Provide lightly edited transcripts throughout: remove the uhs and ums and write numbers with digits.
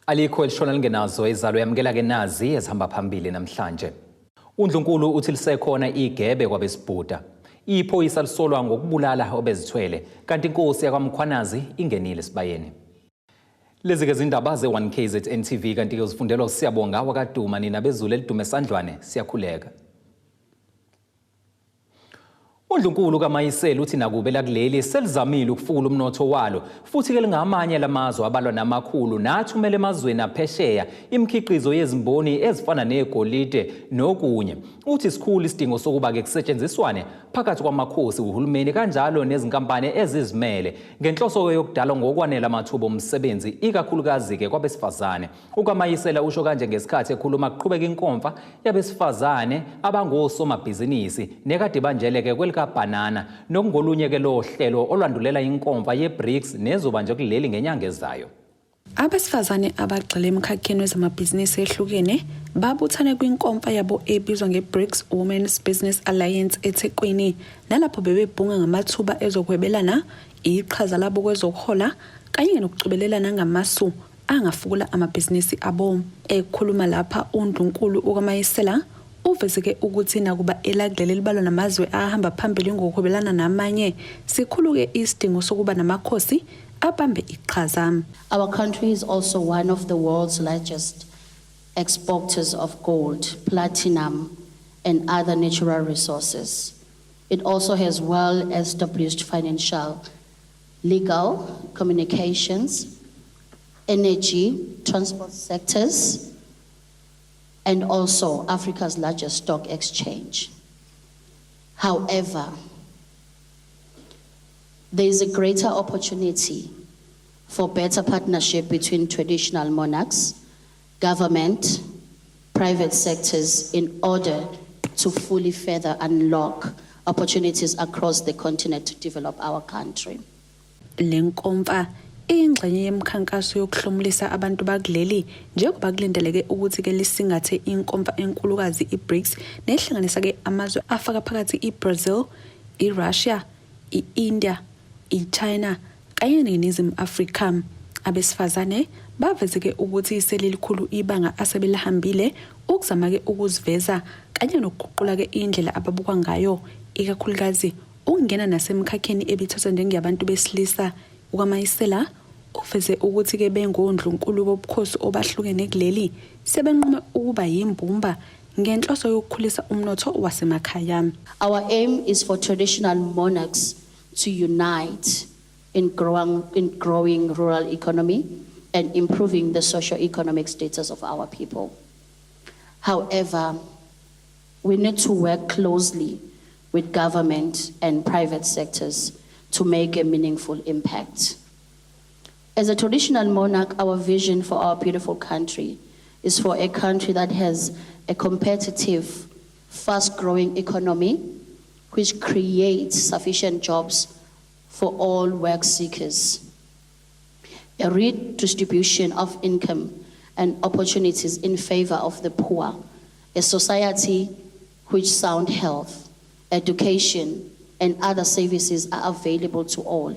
Alikho elishona lingenazo izalo. Yamukela ke nazi ezihamba phambili namhlanje. Undlunkulu uthi lisekhona igebe kwabesibhuda. Iphoyisa lisolwa ngokubulala obezithwele, kanti inkosi yakwaMkhwanazi ingenile esibayeni. Lezi ke zindaba ze-1 KZN TV, kanti ke uzifundelwa uSiyabonga wakaDuma. Nina bezulu elidume sandlwane, siyakhuleka. Undlunkulu kaMayisela uthi nakube lakuleli selizamile ukufukula umnotho walo, futhi-ke lingamanye lamazwe abalwa namakhulu nathumela emazweni aphesheya imikhiqizo yezimboni ezifana negolide nokunye. Uthi sikhulu isidingo sokuba-ke kusetshenziswane phakathi kwamakhosi, uhulumeni kanjalo nezinkampani ezizimele ngenhloso yokudala ngokwanele amathuba omsebenzi, ikakhulukazi-ke kwabesifazane. UkaMayisela usho kanje ngesikhathi ekhuluma kuqhubeka inkomfa yabesifazane abangosomabhizinisi nekade banjeleke kwelikabhanana, nokungolunye-ke lohlelo olwandulela inkomfa ye-BRICS nezoba nje kuleli ngenyanga ezayo. Abesifazane abagxile emkhakheni wezamabhizinisi ehlukene babuthane kwinkomfa yabo ebizwa nge-BRICS Women's Business Alliance eThekwini, nalapho bebebhunga ngamathuba ezokuhwebelana, iqhaza labo kwezokuhola kanye nokucobelelana ngamasu angafukula amabhizinisi abo. Ekhuluma lapha uNdlunkulu ukaMayisela uvezeke ukuthi nakuba elakuleli libalwa namazwe ahamba phambili ngokuhwebelana namanye, sikhulu-ke isidingo sokuba namakhosi abambe iqhaza. Our country is also one of the world's largest exporters of gold, platinum, and other natural resources. It also has well established financial, legal, communications, energy, transport sectors, and also Africa's largest stock exchange. However, there is a greater opportunity for better partnership between traditional monarchs, government, private sectors in order to fully further unlock opportunities across the continent to develop our country. Le nkomfa iyingxenye yemikhankaso yokuhlomulisa abantu bakuleli, njengoba kulindeleke ukuthi-ke lisingathe inkomfa enkulukazi i-BRICS nehlanganisa-ke amazwe afaka phakathi i-Brazil, i-Russia, i-India, i-China kanye neNingizimu Afrika. Abesifazane baveze-ke ukuthi selilikhulu ibanga asebelihambile ukuzama-ke ukuziveza kanye nokuguqula-ke indlela ababukwa ngayo, ikakhulukazi ukungena nasemkhakheni ebithathwa njengeyabantu besilisa. UkaMayisela uveze ukuthi-ke bengondlunkulu bobukhosi obahlukene kuleli sebenqume ukuba yimbumba ngenhloso yokukhulisa umnotho wasemakhaya. Our aim is for traditional monarchs to unite in growing rural economy and improving the socio-economic status of our people. However, we need to work closely with government and private sectors to make a meaningful impact. As a traditional monarch, our vision for our beautiful country is for a country that has a competitive, fast growing economy which creates sufficient jobs for all work seekers, a redistribution of income and opportunities in favor of the poor, a society which sound health, education, and other services are available to all,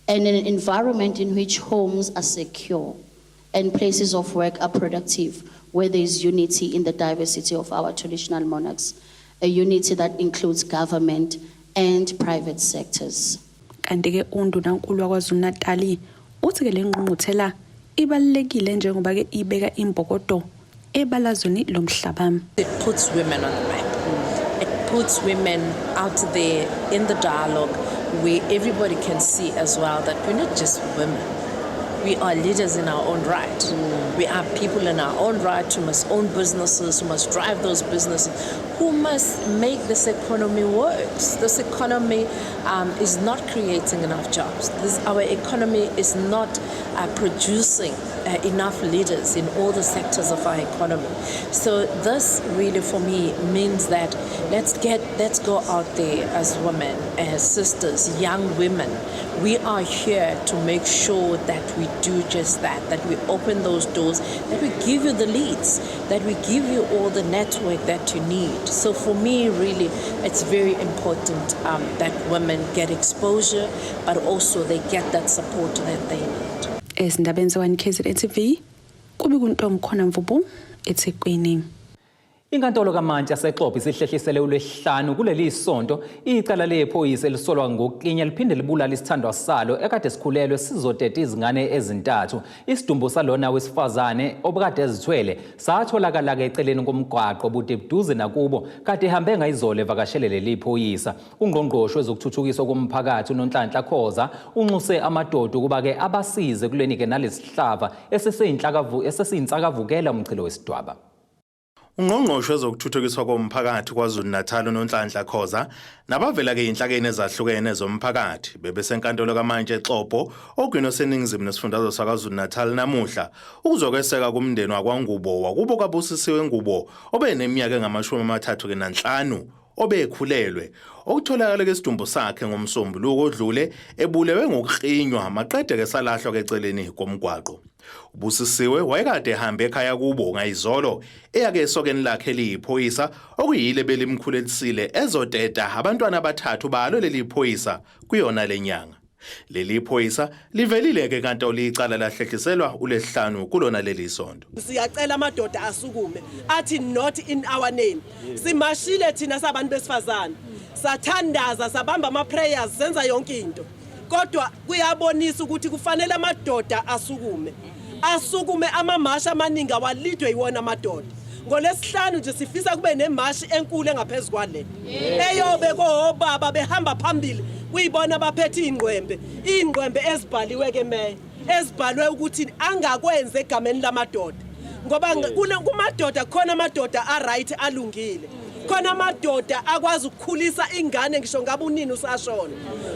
and an environment in which homes are secure and places of work are productive, where there is unity in the diversity of our traditional monarchs, a unity that includes government and private sectors. Kanti-ke undunankulu waKwaZulu-Natali uthi-ke le ngqungquthela ibalulekile njengoba-ke ibeka imbokodo ebalazweni lomhlaba. It puts women on the map. It puts women out there in the dialogue where everybody can see as well that we're not just women. We are leaders in our own right. We are people in our own right who must own businesses, who must drive those businesses, who must make this economy work. This economy is not creating enough jobs. Our economy is not producing enough leaders in all the sectors of our economy. So this really for me means that let's go out there as women, as sisters, young women. We are here to make sure that we do just that, that we open those doors, that we give you the leads, that we give you all the network that you need. So for me, really, it's very important that women get exposure, but also they get that support that they need. Ezindabeni ze-1 KZN TV. Kubi kuntomkhona Mvubu, eThekwini. Inkantolo kaMantshi yaseXobho isihlehlisele uLwesihlanu kuleli sonto icala lephoyisa elisolwa ngokuklinya liphinde libulala isithandwa salo ekade sikhulelwe sizoteta izingane ezintathu. Isidumbu salona wesifazane obukade ezithwele satholakala-ke eceleni komgwaqo bude buduze nakubo kade ehambe ngayizolo evakashele leli phoyisa. Ungqongqoshe wezokuthuthukiswa komphakathi uNonhlanhla Khoza unxuse amadoda ukuba-ke abasize kulweni-ke nalesihlava esesiyinsakavukela umchilo wesidwaba. Ungqongqoshe wezokuthuthukiswa komphakathi KwaZulu-Natal uNonhlanhla Khoza nabavela-ke ey'nhlakeni ezahlukene zomphakathi bebesenkantolo kaMantshi eXobho ogwini oseningizimu nesifundazwe saKwaZulu-Natal namuhla ukuzokweseka kumndeni wakwaNgubo wakubo kaBusisiwe Ngubo obeneminyaka engama-35 obekhulelwe okutholakale ke isidumbu sakhe ngomsombuluko odlule ebulewe ngokuklinywa maqede-ke salahlwa-ke eceleni komgwaqo. Ubusisiwe wayekade ehambe ekhaya kubo ngayizolo eyake esokeni lakhe liyiphoyisa okuyile belimkhulelisile ezoteta abantwana abathathu balo leli phoyisa kuyona lenyanga. Leli phoyisa livelile-ke enkantolo icala lahlehliselwa uLwesihlanu kulona leli sonto. Siyacela amadoda asukume athi not in our name. Simashile thina sabantu besifazane, sathandaza, sabamba ama-prayers, senza yonke into, kodwa kuyabonisa ukuthi kufanele amadoda asukume, asukume. Amamashi amaningi awalidwe yiwona amadoda. Ngolesihlanu nje sifisa kube nemashi enkulu engaphezu kwale eyobe kobaba behamba phambili, kuyibona abaphethe iy'ngqwembe, iy'ngqwembe ezibhaliwe-ke meya, ezibhalwe ukuthi angakwenzi egameni lamadoda, ngoba kumadoda kukhona amadoda a-right, alungile, khona amadoda akwazi ukukhulisa ingane ngisho ngabe unini usashona,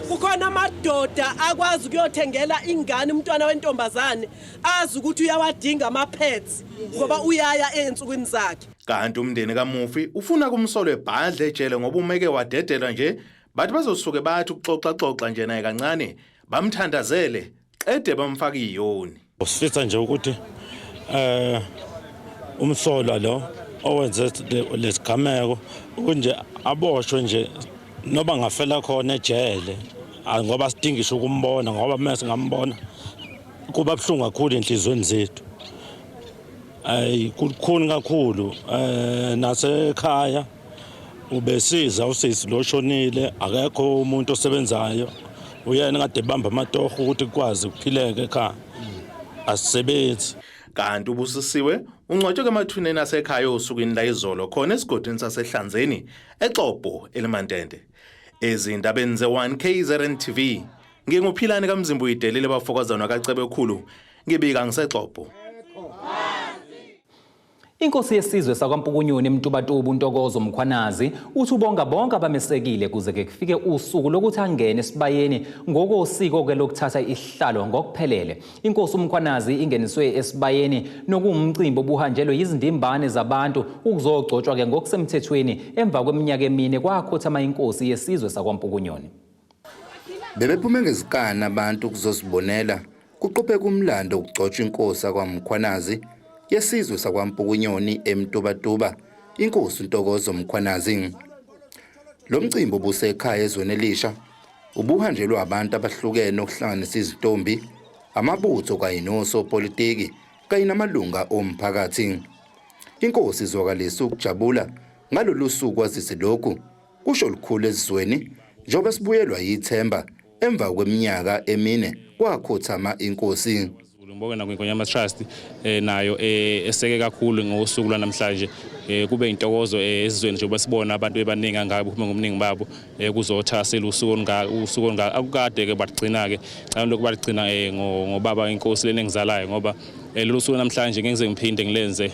kukhona amadoda akwazi ukuyothengela ingane, umntwana wentombazane, azi ukuthi uyawadinga ama-pads ngoba uyaya ey'nsukwini zakhe. Kanti umndeni kamufi ufuna kumsolwe ebhadle ejele ngoba umeke wadedelwa nje bathi bazosuke bathi ukuxoxaxoxa nje naye kancane, bamthandazele, qede bamfaka iyoni. Sifisa nje ukuthi umsolwa lo owenze lesigameko kunje aboshwe nje noba ngafela khona ejele, ngoba sidingisho ukumbona, ngoba mase ngambona kuba buhlungu kakhulu enhlizweni zethu. Ayi, kukhulu kakhulu. Nasekhaya ubesiza usisi lo shonile, akekho umuntu osebenzayo, uyena kade ebamba amatoho ukuthi kukwazi ukuphileka ekhaya, asisebenzi. Kanti ubusisiwe ungcwatshwe emathuneni asekhaya osukwini layizolo khona esigodini saseHlanzeni eXobho elimantende. Ezindabeni ze-1 KZN TV, nginguphilani kaMzimba uyidelile bafokazana kaCebekhulu, ngibika ngiseXobho. Inkosi yesizwe sakwaMpukunyoni eMtubatuba uNtokozo Mkhwanazi uthi ubonga bonke abamesekile kuze-ke kufike usuku lokuthi angene esibayeni ngokosiko-ke lokuthatha isihlalo ngokuphelele. Inkosi uMkhwanazi ingeniswe esibayeni nokuwumcimbi obuhanjelwe yizindimbane zabantu ukuzogcotshwa-ke ngokusemthethweni emva kweminyaka emine kwakhothama inkosi yesizwe sakwaMpukunyoni. Bebephume ngezikani abantu ukuzozibonela kuqopheka umlando ukugcotshwa inkosi akwaMkhwanazi yesizwe sakwaMpukunyoni eMtubatuba, inkosi uNtokozo Mkhwanazi. Lo mcimbi obusekhaya ezweni elisha ubuhanjelwe abantu abahlukene okuhlanganisa izintombi, amabutho kanye nosopolitiki kanye namalunga omphakathi. Inkosi izwakalisa ukujabula ngalolu suku, wazise lokhu kusho lukhulu esizweni njengoba sibuyelwa yithemba emva kweminyaka emine kwakhothama inkosi. Ngibonge nakwiNgonyama Trust nayo eseke kakhulu ngosuku lwanamhlanje. Kube intokozo esizweni njengoba sibona abantu bebaningi kangaka bephume ngobuningi babo kuzothasela usuku olungaka, usuku olungaka akukade ke bagcina ke cha lokhu bagcina ngobaba inkosi lena engizalayo, ngoba lolu suku namhlanje ngeke ngize ngiphinde ngilenze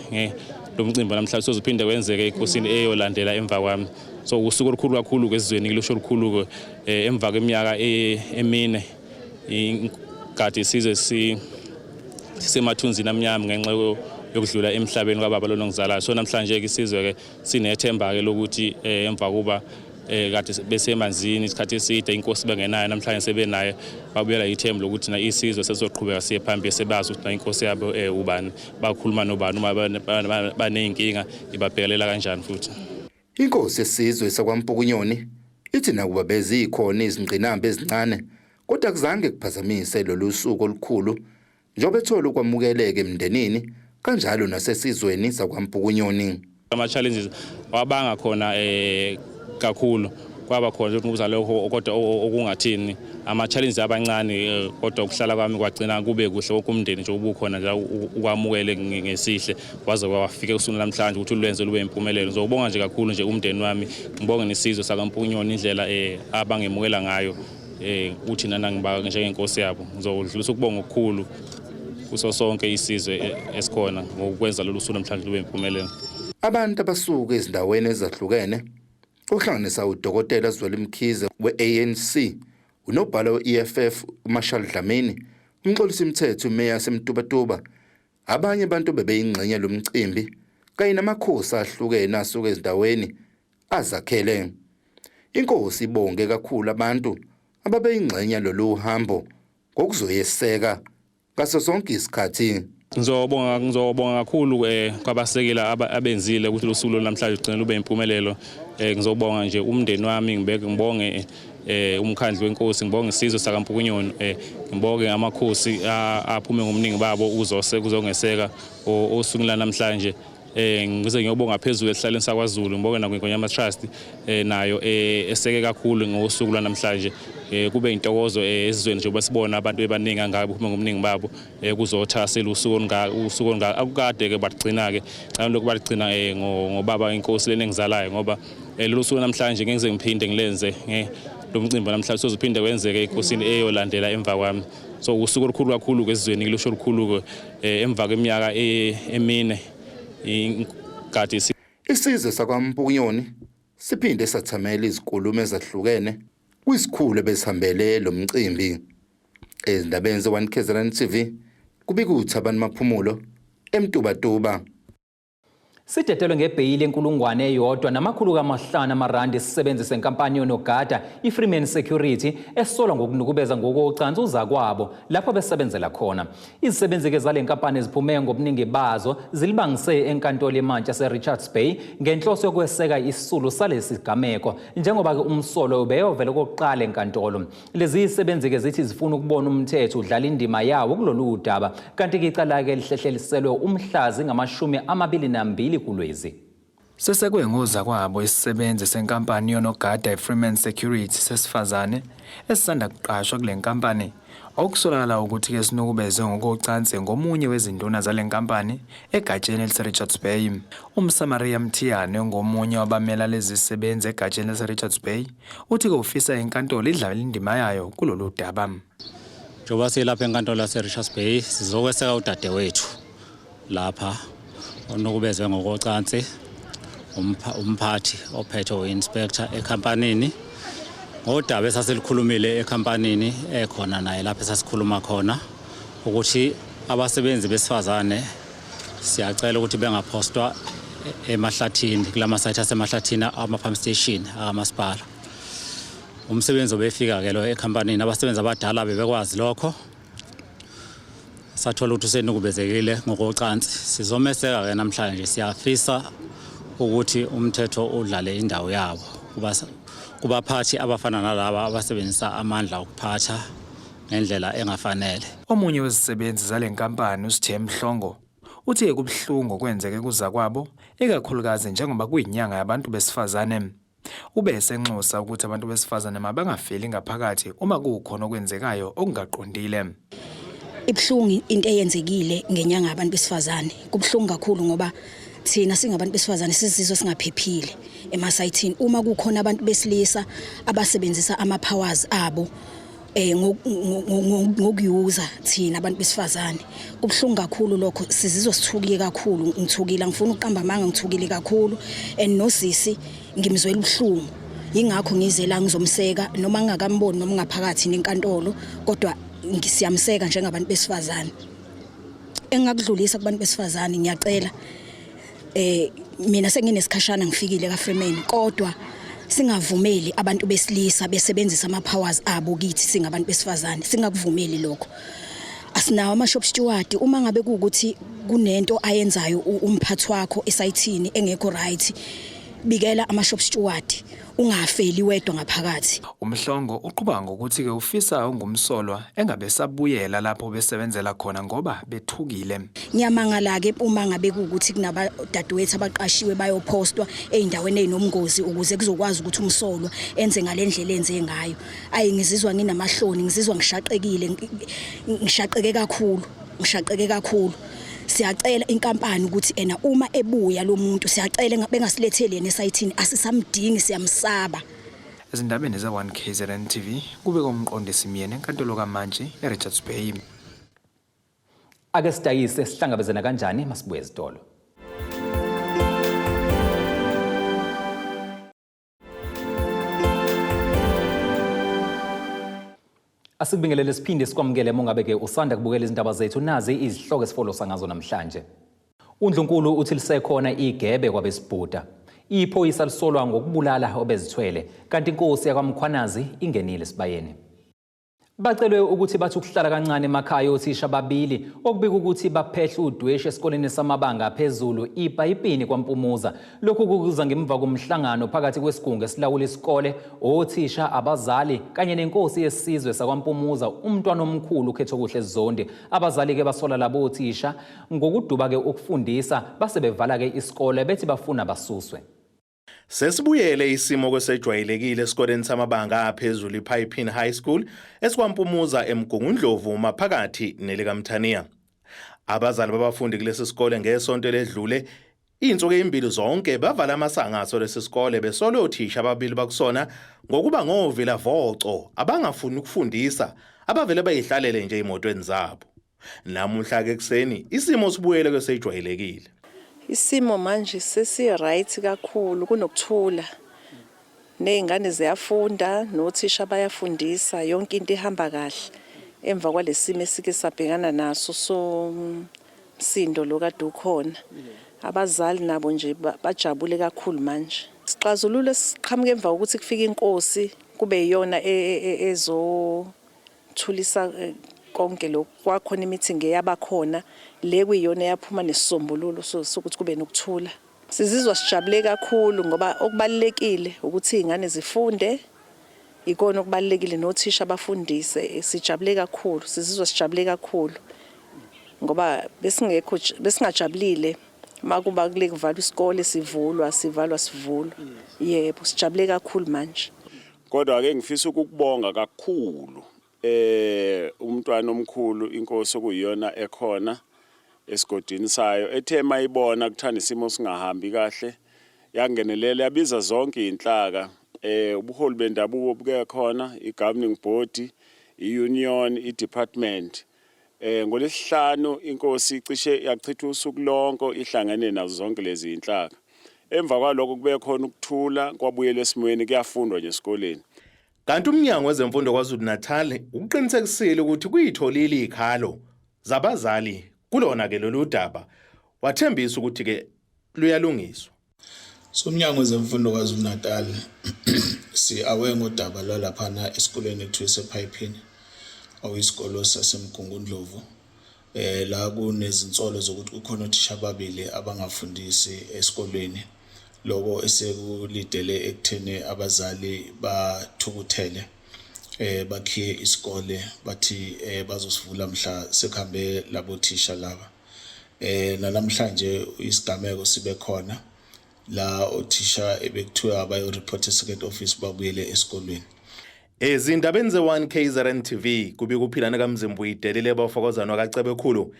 lo mcimbi namhlanje, sozophinde kwenzeke enkosini eyolandela emva kwami. So usuku olukhulu kakhulu esizweni, lusho olukhulu emva kweminyaka emine kade isizwe sisemathunzini amnyama ngenxa yokudlula emhlabeni kwababa lona ongizalayo. So namhlanje ke isizwe ke sinethemba ke lokuthi emva kuba kade besemanzini isikhathi eside inkosi bengenayo, namhlanje sebenayo, babuyela ithemba lokuthi na isizwe sesizoqhubeka siye phambili, sebazi ukuthi na inkosi yabo ubani, bakhuluma nobani uma baney'nkinga, ibabhekelela kanjani futhi. Inkosi yesizwe sakwaMpukunyoni ithi nakuba bezikhona izingqinamba ezincane kodwa kuzange kuphazamise lolu suku olukhulu njengoba ethola ukwamukeleka emndenini kanjalo nasesizweni sakwaMpukunyoni. Ama-challenges wabanga khona kakhulu, kwaba khona ukuthi lokho, kodwa okungathini ama-challenges abancane, kodwa ukuhlala kwami kwagcina kube kuhle. Wonke umndeni nje ubukhona nje ukwamukele ngesihle, waze wafika usuku namhlanje ukuthi ulwenze lube impumelelo. Ngizobonga nje kakhulu nje umndeni wami, ngibonge nesizwe sakaMpukunyoni, indlela abangemukela ngayo uthi nana ngiba njengenkosi yabo. Ngizodlulisa ukubonga okukhulu kuso sonke isizwe esikhona ngokwenza lolu suku namhlanje lube impumelelo. Abantu abasuka ezindaweni ezahlukene, okuhlanganisa uDokotela Zweli Mkhize we-ANC, unobhala we-EFF uMarshall Dlamini, uMxolisi Mthetho, umeya yaseMtubatuba, abanye abantu bebeyingxenye lomcimbi kanye namakhosi ahlukene asuka ezindaweni azakhele. Inkosi ibonge kakhulu abantu ababeyingxenye lolu hambo ngokuzoyeseka ngaso sonke isikhathi. Ngizobonga kakhulu kwabasekela abenzile ukuthi losuku namhlanje ugcine lube impumelelo. Ngizobonga nje umndeni wami, ngibeke ngibonge umkhandlu wenkosi, ngibonge isizwe sakaMpukunyoni, ngibonge amakhosi aphume ngomningi babo uzose kuzongeseka osuku namhlanje. Ngize ngiyobonga phezulu esihlaleni sakwaZulu, ngibonge nakwiNgonyama Trust nayo eseke kakhulu ngosuku lwanamhlanje. Kube intokozo esizweni njengoba sibona abantu bebaningi kangaka bephume ngomningi babo kuzothasela usuku olungaka akukade ke bagcina ke cha lokhu bagcina ngobaba inkosi lena engizalayo, ngoba lolu suku namhlanje ngeke ngize ngiphinde ngilenze lo mcimbi namhlanje, sozophinde kwenzeke enkosini eyolandela emva kwami. So usuku olukhulu kakhulu kwesizweni, lusho olukhulu emva kweminyaka emine ingadi. Isizwe sakwaMpukunyoni siphinde sathamela izinkulumo ezahlukene kwisikhulu ebesihambele lo mcimbi. Ezindabeni ze-1 KZN TV, kubika uThabani Maphumulo eMtubatuba. Sidedelwe ngebheyili 1,500 amarandi isisebenzi senkampani yonogada iFreeman Security esolwa ngokunukubeza ngokocansi uzakwabo lapho besebenzela khona. Izisebenzi-ke zale nkampani ziphume ngobuningi bazo zilibangise enkantolo yemantshi yase-Richards Bay ngenhloso yokweseka isisulu salesi sigameko, njengoba-ke umsolo ubeyovela okokuqala enkantolo. Lezi zisebenzi-ke zithi zifuna ukubona umthetho udlala indima yawo kulolu daba, kanti-ke icala-ke lihlehleliselwe umhla zingama-22 kuLwezi. Sesekwe ngozakwabo isisebenzi senkampani yonogada iFreeman Security sesifazane esisanda kuqashwa kule nkampani, okusolakala ukuthi-ke sinukubezwe ngokocansi ngomunye wezinduna zale nkampani egatsheni elise-Richards Bay. UMsamaria Mthiyane, ongomunye wabamela lezi zisebenzi egatsheni lase-Richards Bay, uthi-ke ufisa inkantolo idlale indima yayo kulolu daba. Njengoba silapha enkantolo yase-Richards Bay, sizokweseka udadewethu lapha onukubezwe ngokocansi umphathi ophethe u-inspector ekhampanini, ngodaba esasilikhulumile ekhampanini ekhona naye lapho esasikhuluma khona ukuthi abasebenzi besifazane siyacela ukuthi bengaphostwa emahlathini, kulama site asemahlathini, ama-pump station akamasipala. Umsebenzi obefika-ke lo ekhampanini, abasebenzi abadala bebekwazi lokho. Sathola ukuthi usenukubezekile ngokocansi. Sizomeseka-ke namhlanje. Siyafisa ukuthi umthetho udlale indawo yawo kubaphathi abafana nalaba abasebenzisa amandla okuphatha ngendlela engafanele. Omunye wezisebenzi zale nkampani, uSithe Mhlongo, uthi kubuhlungu okwenzeke kuzakwabo, ikakhulukazi njengoba kuyinyanga yabantu besifazane. Ube esenxusa ukuthi abantu besifazane mabangafeli ngaphakathi uma kukhona okwenzekayo okungaqondile. Ibuhlungu into eyenzekile ngenyanga yabantu besifazane. Kubuhlungu kakhulu ngoba thina singabantu besifazane sizizwe singaphephile emasayithini uma kukhona abantu besilisa abasebenzisa ama-powers abo ngokuyuza thina abantu besifazane. Kubuhlungu kakhulu lokho, sizizwe sithukile kakhulu. Ngithukile, ngifuna ukuqamba amanga, ngithukile kakhulu, and nosisi ngimzwela ubuhlungu. Yingakho ngize la ngizomseka, noma ngingakamboni noma ngaphakathi nenkantolo, kodwa siyamseka njengabantu besifazane. Engingakudlulisa kubantu besifazane, ngiyacela, mina senginesikhashana ngifikile kaFreeman, kodwa singavumeli abantu besilisa besebenzisa ama powers abo kithi singabantu besifazane. Singakuvumeli lokho. Asinawo ama shop steward. Uma ngabe kuukuthi kunento ayenzayo umphathi wakho esayithini engekho right, Bikela ama-shop steward, ungafeli wedwa ngaphakathi. UMhlongo uqhuba ngokuthi-ke ufisa ongumsolwa engabe esabuyela lapho besebenzela khona ngoba bethukile. Ngiyamangala-ke uma ngabe kuwukuthi kunabadadewethu abaqashiwe bayophostwa ey'ndaweni ey'nobungozi ukuze kuzokwazi ukuthi umsolwa enze ngale ndlela enze ngayo. Ayi, ngizizwa nginamahloni, ngizizwa ngishaqekile, ngishaqeke kakhulu, ngishaqeke kakhulu. Siyacela inkampani ukuthi ena uma ebuya lo muntu, siyacela bengasiletheli yena esayithini, asisamdingi, siyamsaba. Ezindabeni ze-1 KZN TV kube komqondisi Myeni enkantolo kaMantshi eRichards Bay. Ake sidayise, sihlangabezana kanjani masibuye ezitolo. Asikubingelele siphinde sikwamukele mongabe ke usanda kubukela izindaba zethu. Nazi izihloko esifolosa ngazo namhlanje. Undlunkulu uthi lisekhona igebe kwabesibhuda. Iphoyisa lisolwa ngokubulala obezithwele, kanti inkosi yakwaMkhwanazi ingenile esibayeni. Bacelwe ukuthi bathi ukuhlala kancane emakhaya othisha ababili okubika ukuthi baphehla udweshu esikoleni samabanga aphezulu iPayipini kwaMpumuza. Lokhu kuza ngemva komhlangano phakathi kwesigungu esilawula isikole, othisha, abazali kanye nenkosi yesizwe sakwaMpumuza umntwana omkhulu uKhethokuhle Zondi. Abazali-ke basola labo othisha ngokuduba-ke ukufundisa, base bevala-ke isikole bethi bafuna basuswe. Sesibuyele isimo kwesejwayelekile esikoleni samabanga aphezulu iPayipini High School esikwaMpumuza eMgungundlovu maphakathi nelikaMthaniya. Abazali babafundi kulesi sikole ngesonto eledlule iy'nsuku ey'mbili zonke bavala amasango aso lesi sikole besola othisha ababili bakusona ngokuba ngovila voco abangafuni ukufundisa, abavele bayihlalele nje ey'motweni zabo. Namuhla-ke ekuseni isimo sibuyele kwesejwayelekile. Isimo manje sesi-right kakhulu, kunokuthula. Ney'ngane ziyafunda, nothisha bayafundisa, yonke into ihamba kahle. Emva kwalesimo esike sabhekana naso somsindo lo kade ukhona. Abazali nabo nje bajabule kakhulu manje. Sixazululo siqhamuke emva kokuthi kufike inkosi, kube iyona ezothulisa konke lokhu. Kwakhona i-meeting eyabakhona le kuyiyona eyaphuma nesisombululo sokuthi kube nokuthula. Sizizwa sijabule kakhulu ngoba okubalulekile ukuthi iy'ngane zifunde, ikona okubalulekile, nothisha bafundise. Sijabule kakhulu, sizizwa sijabule kakhulu ngoba besingekho, besingajabulile makuba kule kuvalwa isikole, sivulwa, sivalwa, sivulwa. Yebo, sijabule kakhulu manje. Kodwa ke ngifisa ukukubonga kakhulu umntwana omkhulu inkosi okuyiyona ekhona esigodini sayo, ethe mayibona kuthanda isimo singahambi kahle yangenelela, yabiza zonke inhlaka, ubuholi bendabuko buke khona, i-governing body, i-union, i-department. Ngolesihlanu inkosi cishe yachitha usuku lonke ihlangene nazo zonke lezi inhlaka. Emva kwalokho kube khona ukuthula, kwabuyela esimweni, kuyafundwa nje esikoleni. Kanti umnyango wezemfundo KwaZulu-Natal uqinisekisile ukuthi kuyitholile izikhalo zabazali kulona ke lolu daba, wathembisa ukuthi ke luyalungiswa. So umnyango wezemfundo KwaZulu-Natal si-aware ngodaba lwalaphana esikoleni ekuthiwa isePayipini, okuyisikolo saseMgungundlovu, la kunezinsolo zokuthi kukhona othisha ababili abangafundisi esikolweni. Lokho esekulidele ekutheni abazali bathukuthele, bakhiye isikole, bathi bazosivula mhla sekuhambe labo thisha laba. Namhlanje isigameko sibe khona la othisha ebekuthiwa bayo-report e-second office babuyele esikolweni. Ezindabeni ze-1 KZN TV kubika uPhilane kaMzimbu uyidelile bafokozana kaCebekhulu.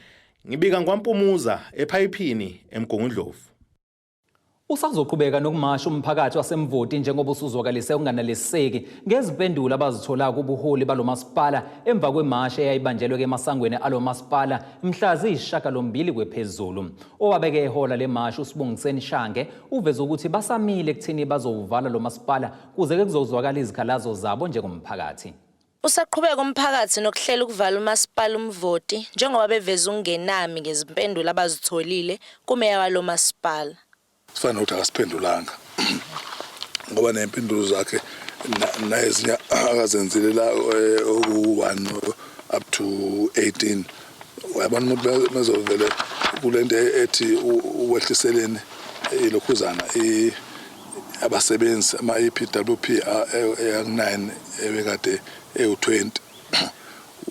Ngibika ngwaMpumuza ePhayiphini eMgungundlovu. Usazoqhubeka nokumasha umphakathi waseMvoti njengoba usuzwakalise ukunganeliseki ngezimpendulo abazithola kubuholi balomasipala emva kwemasha eyayibanjelwe emasangweni alomasipala mhla ziyisishiyagalombili kwephezulu. Owabeke ehola lemasha uSibongiseni Shange uveze ukuthi basamile ekuthini bazowuvala lo masipala kuze ke kuzozwakala izikhalazo zabo njengomphakathi. Usaqhubeka umphakathi nokuhlela ukuvala umasipala uMvoti njengoba beveza ukungenami ngezimpendulo abazitholile kumeya walo masipala. Sifana nokuthi akasiphendulanga ngoba ney'mpendulo zakhe nayezinye akazenzile la, oku-1 up to 18, uyabona umuntu mezovele kule nto ethi uwehliseleni ilokhuzana. Abasebenzi ama-EPWP eyaku-9 ebekade ewu-20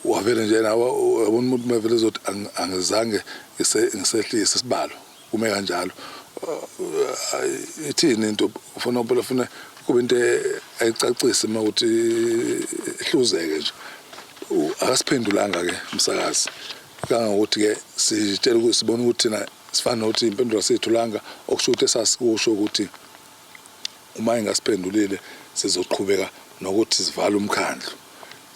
wavele nje nawe yabona umuntu mavele ezothi angizange ngisehlise isibalo kume kanjalo. Ithini into ufuna phela ufuna kube into ayicacise uma ukuthi ihluzeke nje. Akasiphendulanga ke umsakazi kangangokuthi ke sitshela ukuthi sibona ukuthi thina sifana nokuthi impendulo asiyitholanga, okusho ukuthi esasikusho ukuthi uma ingasiphendulile sizoqhubeka nokuthi sivale umkhandlu,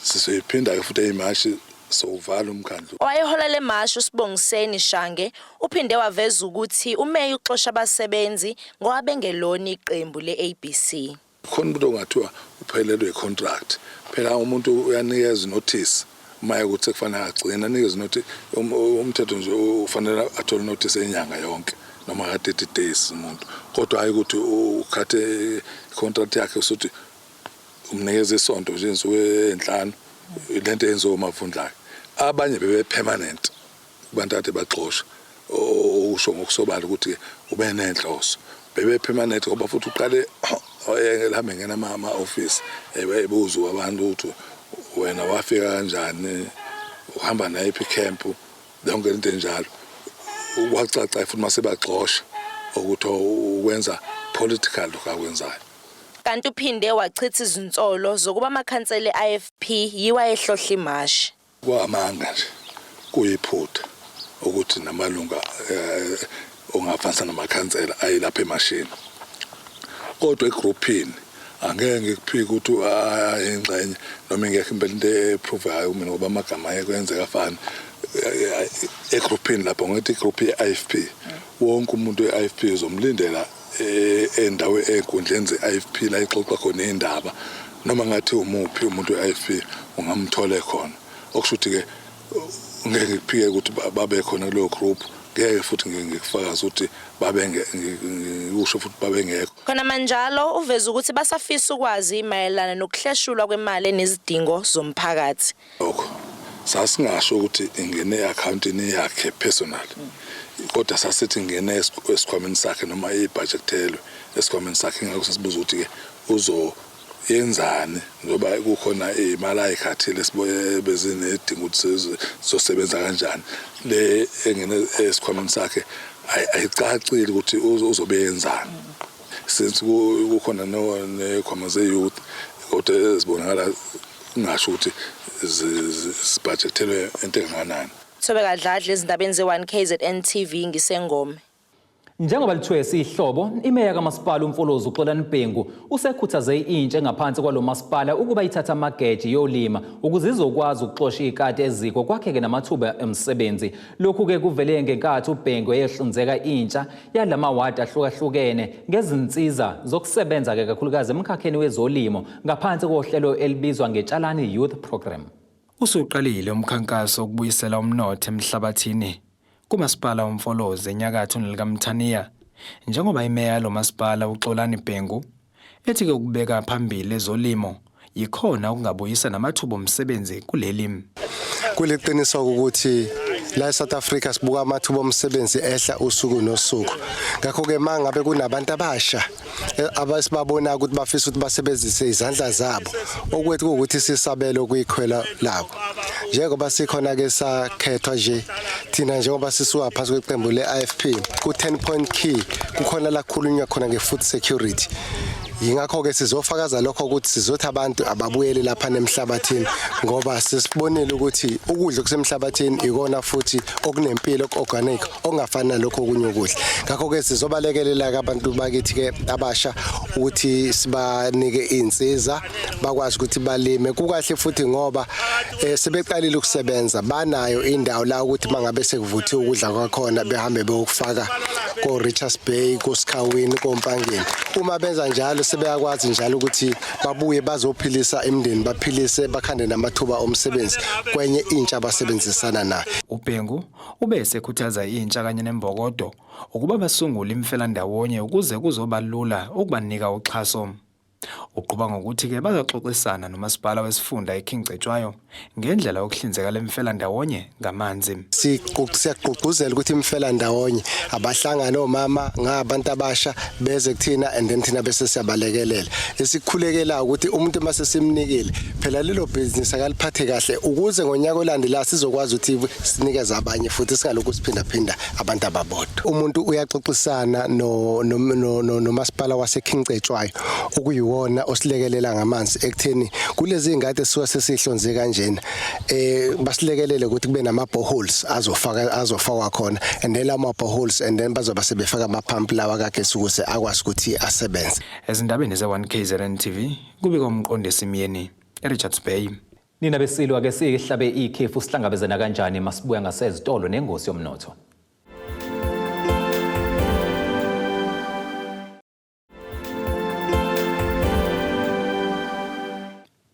sizoyiphinda-ke futhi eyimashi sowuvala umkhandlu. Owayehola le mashi uSibongiseni Shange uphinde waveza ukuthi uMeya uxosha abasebenzi ngoba bengelona iqembu le-ABC. Khona umuntu ongathiwa uphelelwe i-contract, phela umuntu uyanikeza inotice uma ekuthi sekufanele agcine anikeze inotice. Umthetho nje ufanele athole inotice enyanga yonke noma ka-30 days umuntu, kodwa hhayi ukuthi ukhathe i-contract yakhe usuthi umnikeza isonto nje insuku ey'nhlanu, lento eyenziwa uMavundla-ke. Abanye bebe-permanent kubantu kade baxosha, okusho ngokusobala ukuthi ube nenhloso bebe-permanent ngoba futhi uqale ehambe ngena ama-office ebuza abantu ukuthi wena wafika kanjani, uhamba nayiphi camp, yonke into enjalo. Kwacaca futhi mase baxosha ukuthi ukwenza political lokho akwenzayo. Kanti uphinde wachitha izinsolo zokuba amakhansela e-IFP yiwo ayehlohla imashi. Kwamanga nje, kuyiphutha ukuthi namalunga ongafanisa namakhansela ayilapha emashini, kodwa egruphini angeke ngikuphike ukuthi ayingxenye noma ingekho impela into eprovayo kumina ngoba amagama ayekwenzeka afana egruphini lapho. Ngithi igroup ye-IFP, wonke umuntu we-IFP uzomlindela endawo ey'nkundleni ze-IFP la ixoxa khona iy'ndaba, noma ngathi umuphi umuntu we-IFP ungamthole khona, okusho ukuthi-ke ngeke ngikuphike ukuthi babe khona kuleyo group, ngeke futhi ngikufakaze ukuthi babe ngikusho futhi babengekho. Khona manjalo uveza ukuthi basafisa ukwazi mayelana nokuhleshulwa kwemali enezidingo zomphakathi. Lokho sasingasho ukuthi ingene e-akhawuntini yakhe personal, kodwa sasithi ingene esikhwameni sakhe noma ibhajethelwe esikhwameni sakhe. Ingakho sasibuza ukuthi-ke uzoyenzani njengoba kukhona iy'mali ayikhathile bezinedinga ukuthi zizosebenza kanjani. Le engene esikhwameni sakhe ayicacile ukuthi uzobe yenzani, since kukhona nekhwama ze-youth kodwa ezibonakala kungasho ukuthi zibhajethelwe into engakanani. Thobeka Dladla ezindabeni ze-1 KZN TV ngisengome. Njengoba lithwese ihlobo, imeya kamasipala uMfolozi uXolani Bhengu usekhuthaze intsha engaphansi kwalo masipala ukuba ithathe amageji yolima ukuze izokwazi ukuxosha ikati eziko kwakheke namathuba emisebenzi. Lokhu-ke kuvele ngenkathi uBhengu eyehlinzeka intsha yalamawadi ahlukahlukene ngezinsiza zokusebenza-ke kakhulukazi emkhakheni wezolimo ngaphansi kohlelo elibizwa ngeTshalani Youth Program. Usuqalile umkhankaso wokubuyisela umnotho emhlabathini kumasipala uMfolozi enyakatho nelikaMthaniya, njengoba imeya yalo masipala uXolani Bhengu ethi-ke ukubeka phambili ezolimo yikhona okungabuyisa namathuba omsebenzi kuleli. Kuliqiniso ukuthi la eSouth Africa sibuka amathuba omsebenzi ehla usuku nosuku, ngakho-ke uma ngabe kunabantu abasha abasibabona ukuthi bafisa ukuthi basebenzise izandla zabo, okwethu kuwukuthi sisabele kuyikhwela labo. Njengoba sikhona-ke sakhethwa nje thina, njengoba sisuka phansi kweqembu le-IFP, ku-10 point key kukhona la kukhulunywa khona nge-food security. Yingakho-ke sizofakaza lokho ukuthi sizothi abantu ababuyele lapha emhlabathini, ngoba sesibonile ukuthi ukudla okusemhlabathini ikona futhi okunempilo, organic, okungafani nalokho okunye ukudla. Ngakho-ke sizobalekelela-ke abantu bakithi-ke abasha ukuthi sibanike iy'nsiza bakwazi ukuthi balime kukahle, futhi ngoba sebeqalile ukusebenza, banayo indawo la ukuthi mangabe sekuvuthiwe ukudla kwakhona behambe beyokufaka ko-Richards Bay, koSikhawini, koMpangeni. Uma benza njalo sebeyakwazi njalo ukuthi babuye bazophilisa imindeni, baphilise bakhande namathuba omsebenzi kwenye intsha abasebenzisana nayo. UBhengu ube esekhuthaza intsha kanye nembokodo ukuba basungule imfelandawonye ukuze kuzoba lula ukubanika uxhaso. Uqhuba ngokuthi-ke bazoxoxisana nomasipala wesifunda iKing Cetshwayo ngendlela yokuhlinzeka lemfelandawonye ngamanzi. Siyagqugquzela ukuthi imifelandawonye abahlangane omama ngabantu abasha beze kuthina and then thina bese siyabalekelela. Esikhulekela ukuthi umuntu uma sesimnikile phela lelo business akaliphathe kahle ukuze ngonyaka olandelayo sizokwazi ukuthi sinikeze abanye futhi singalokhu siphindaphinda abantu ababodwa. Umuntu uyaxoxisana no nomasipala waseKing Cetshwayo okuyiwona osilekelela ngamanzi ekutheni kulezi ngadi esisuka sesihlonze kanjena basilekelele ukuthi kube nama boreholes azofaka azofakwa khona and then lama boreholes and then bazoba sebefaka ama pump lawa kagesi ukuze akwazi ukuthi asebenze. Ezindabeni ze-1KZN TV kubika uMqondisi Myeni eRichards Bay. Nina besilo ake sihlabe ikhefu sihlangabezana kanjani masibuya ngasezitolo nengosi yomnotho.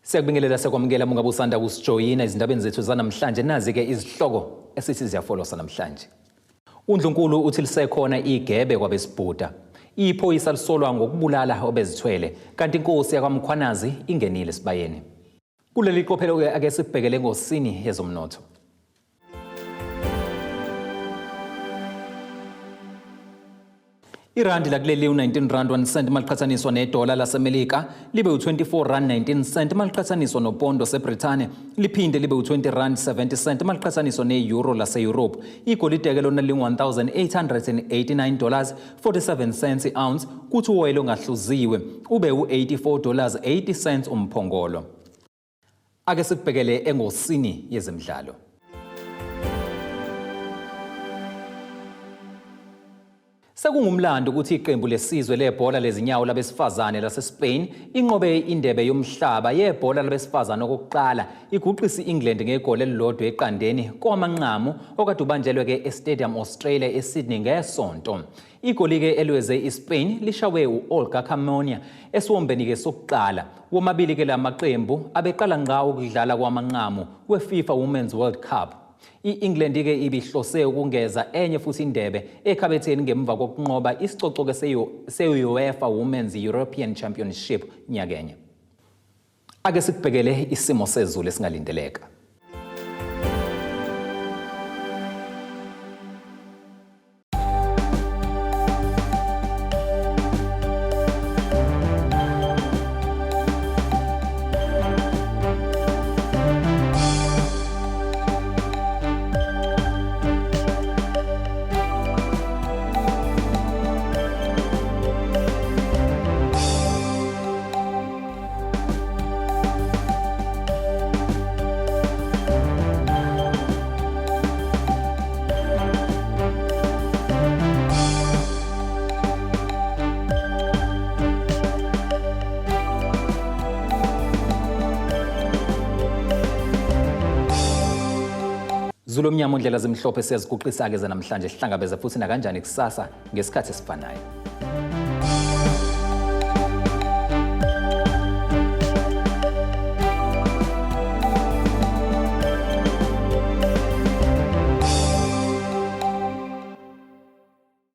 Siyakubingelela siyakwamukela mungabe usanda kusijoyina ezindabeni zethu zanamhlanje. Nazi-ke izihloko esithi ziyafolosa namhlanje. Undlunkulu uthi lisekhona igebe kwabesibhuda. Iphoyisa lisolwa ngokubulala obezithwele kanti inkosi yakwaMkhwanazi ingenile esibayeni. Kuleli qophelo-ke ake sibhekele ngosini yezomnotho. Irandi lakuleli u-19 rand 1 cent maliqhathaniswa nedola laseMelika libe u-24 rand 19 cent maliqhathaniswa nopondo seBrithani liphinde libe u-20 rand 70 cent maliqhathaniswa ne-euro lase-Europe. Igolide-ke lona lingu-1889 dollars 47 cents i-ounce kuthi uwoyela ongahluziwe ube u-84 dollars 80 cents umphongolo. Ake sikubhekele engosini yezemidlalo. Sekungumlando ukuthi iqembu lesizwe lebhola lezinyawo labesifazane laseSpain inqobe indebe yomhlaba yebhola labesifazane okokuqala iguqisa i-England ngegoli elilodwa eqandeni kowamanqamu okade ubanjelwe-ke eStadium Australia eSydney ngesonto. Igoli-ke elweze iSpain lishawe u-Olga Carmona esiwombeni-ke sokuqala. Womabili-ke la maqembu abeqala ngqa ukudlala kwamanqamu we-FIFA Women's World Cup. I-England-ke ibihlose ukungeza enye futhi indebe ekhabetheni ngemva kokunqoba isicoco-ke se-UEFA Women's European Championship nyakenye. Ake sikubhekele isimo sezulu esingalindeleka. Zulu omnyama ondlela zimhlophe siyaziguqisa-ke zanamhlanje sihlangabeze futhi nakanjani kusasa ngesikhathi esifanayo.